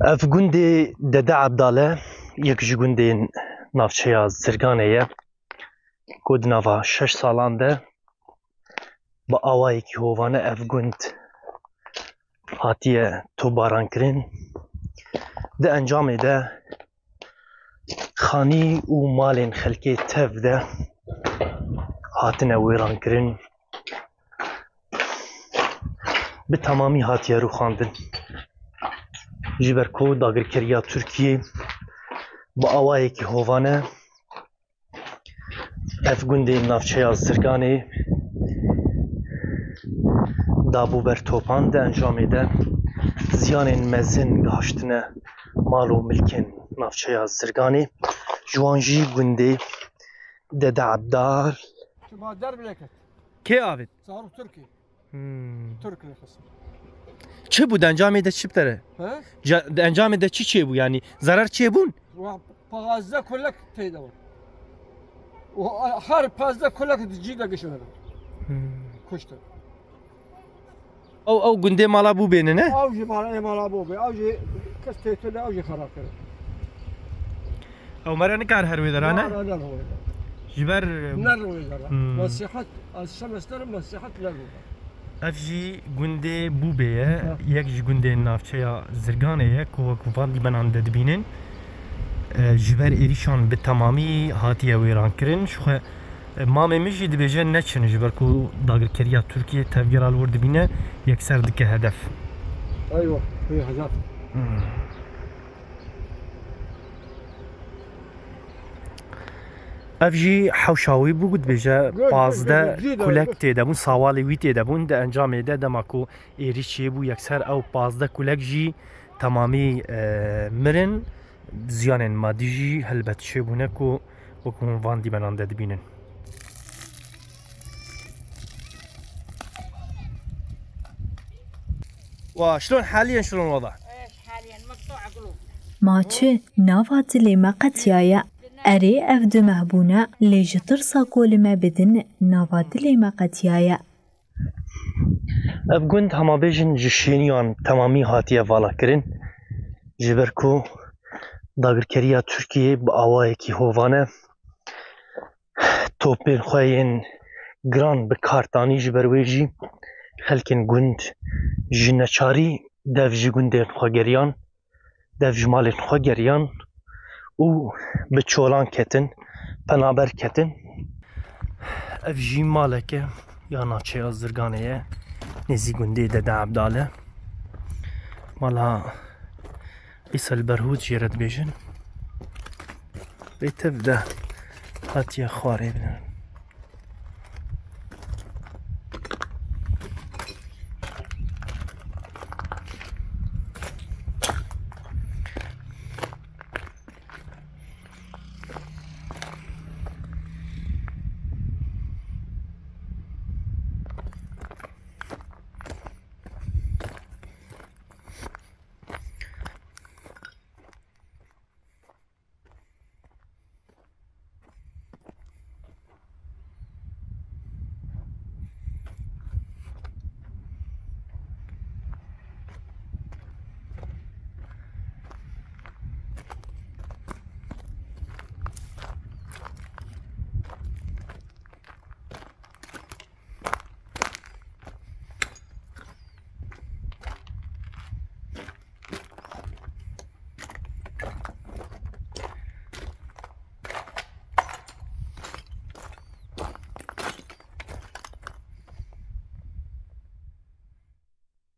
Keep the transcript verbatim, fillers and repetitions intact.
Ev gundê Dede Ebdal e, yek ji gundên navçeya Zirganê ye, ku di nava şeş salan de bi awayekî hovane ev gund hatiye topbarankirin. Di encamê de xanî û malên xelkê tev de hatine wêrankirin. Bi temamî hatiye rûxandin. Ji ber ku dagirkeriya Tirkiyê bi awayekî hovane ev gundê navçeya Zirganê dabû ber topan, di encamê de ziyanên mezin gihaştine mal û milkên navçeya Zirganê. Ji wan jî gundê Dede Ebdal. Şima derb neket. Kê avêt? Zarok Tirkî. Hmm. Tirk nefes. Çi bû, di encamê de çi bi te re? He? Ca-, di encamê de çi çêbû, yanî zarar çêbûn? Wa pazdeh kulek tê de bû. Û her pazdeh kulek di cî de gişine de. Hmm. Kuştin. Ew, ew gundê mala bû bêne, ne? Ew jî mala, ê mala bû bê. Ew jî kes tê tune, ew jî xerab kir. Ew mere nikar her wê de ra, ne? Na, na, ne wê de. Ji ber Ne wê de ra. Hmm. Nasihat, ez şemesterim nasihat ne wê de. Ev jî gundê Bûbê ye, Ha. yek ji gundên navçeya Zirganê ye, ku wek van dîmenan de dibînin. E, ji ber êrîşan bi temamî hatiye wêrankirin. Ji xwe, e, mamê min jî dibêje neçin, ji ber ku dagirkeriya Tirkiyê tevgera li wir dibîne, yekser dike hedef. Eywa, hê hedef. Hmm. Ev jî hewşa wî bû, ku dibêje Gör, gör, pazdeh gör, gör, gör, kulek gör. tê de bûn, sawalê wî tê de bûn. Di encamê de dema ku êrîş çêbû, yekser ew pazdeh kulek jî temamî, e, mirin. Ziyanên madî jî helbet çêbûne, ku wekî hûn van dîmenan de dibînin. Wa, şilon haliyen, şilon wada? Ma çi, nava dilê me qetiyaye. Erê, ev du meh bûne, lê ji tirsa ku li me bidin, nava dilê me qetiyaye. Ev gund, hema bêjin, ji şêniyan temamî hatiye valakirin, ji ber ku dagirkeriya Tirkiyê bi awayekî hovane topên xwe yên giran bi kar tanî, ji ber wê jî xelkên gund ji neçarî dev ji gundên xwe geriyan, dev ji malên xwe geriyan û bi çolan ketin, penaber ketin. Ev jî maleke ya navçeya Zirganê ye, nêzî gundê Dede Ebdal e. Mala Îsel Berhûd jê re dibêjin. Vê tev de hatiye xwarê bine.